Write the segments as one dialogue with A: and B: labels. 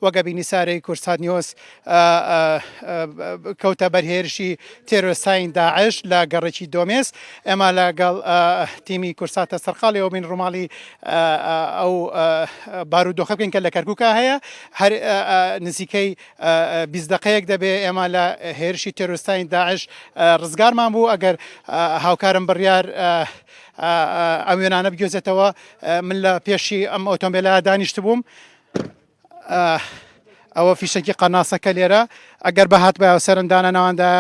A: وەک ئەبینی سارەی کوردسات نیوز کەوتە بەر هێرشی تێرۆرستانی داعش لە گەڕەکی دۆمێز. ئێمە لەگەڵ تیمی کوردساتە سەرقاڵی ئەوە بین ڕووماڵی ئەو بارودۆخە بکەین کە لە کەرکووکا هەیە. هەر نزیکەی 20 دقەیەک دەبێ ئێمە لە هێرشی تێرۆرستانی داعش ڕزگارمان بوو. ئەگەر هاوکارم بڕیار ئەم وێنانە بگوێزێتەوە من لە پێشی ئەم ئۆتۆمبیلە دانیشتبووم. ئەوە فیشەکی قەناسەکە لێرە ئەگەر بەهاتبایەوە سەرم دانەناواندا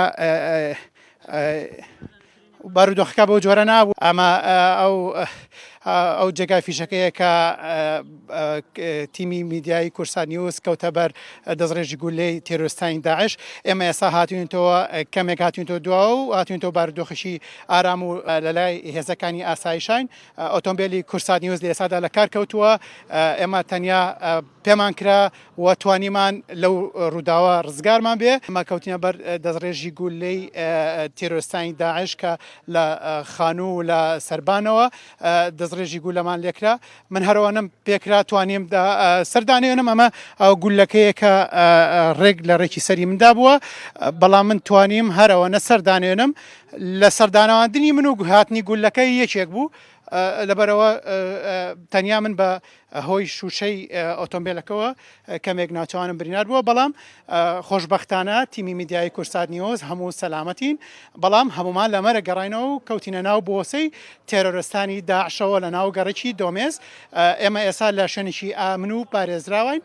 A: بارودۆخەکە بەو جۆرە نابوو ئەمە ئەو ئەو جێگای فیشەکەیە کە تیمی میدیایی کوردسات نیوز کەوتە بەر دەستڕێژی گولەی تێرۆرستانی داعش ئێمە ئێستا هاتوینتەوە کەمێک هاتوینتەوە دواوە و هاتوینتەوە بارودۆخێکی ئارام و لەلای هێزەکانی ئاسایشین ئۆتۆمبێلی کوردسات نیوز لە ئێستادا لە کار کەوتووە، ئێمە تەنیا پێمان کرا و توانیمان لەو ڕووداوە ڕزگارمان بێ. ئێمە کەوتینە بەر دەستڕێژی گوللەی تێرۆرستانی داعش کە لە خانوو و لە سەربانەوە دەستڕێژی گوللەمان لێکرا. من هەرەوەنەم پێکرا توانیم سەردانێنم ئەمە ئەو گوللەکەیە کە ڕێک لە ڕێکی سەری مندا بووە، بەڵام من توانیم هەرەوەنە سەردانێنم. لە سەردانەواندنی من و هاتنی گوللەکە یەکێک بوو، لەبەرئەوە تەنیا من بە هۆی شووشەی ئۆتۆمبێلەکەوە کەمێک ناوچەوانم برینار بووە، بەڵام خۆشبەختانە تیمی میدیایی کوردسات نیوز هەموو سەلامەتین، بەڵام هەموومان لە مەرگ گەڕاینەوە و کەوتینە ناو بۆسەی تێرۆرستانی داعشەوە لە ناو گەڕەکی دۆمێز، ئێمە ئێستا لە شوێنێکی ئامن و پارێزراواین.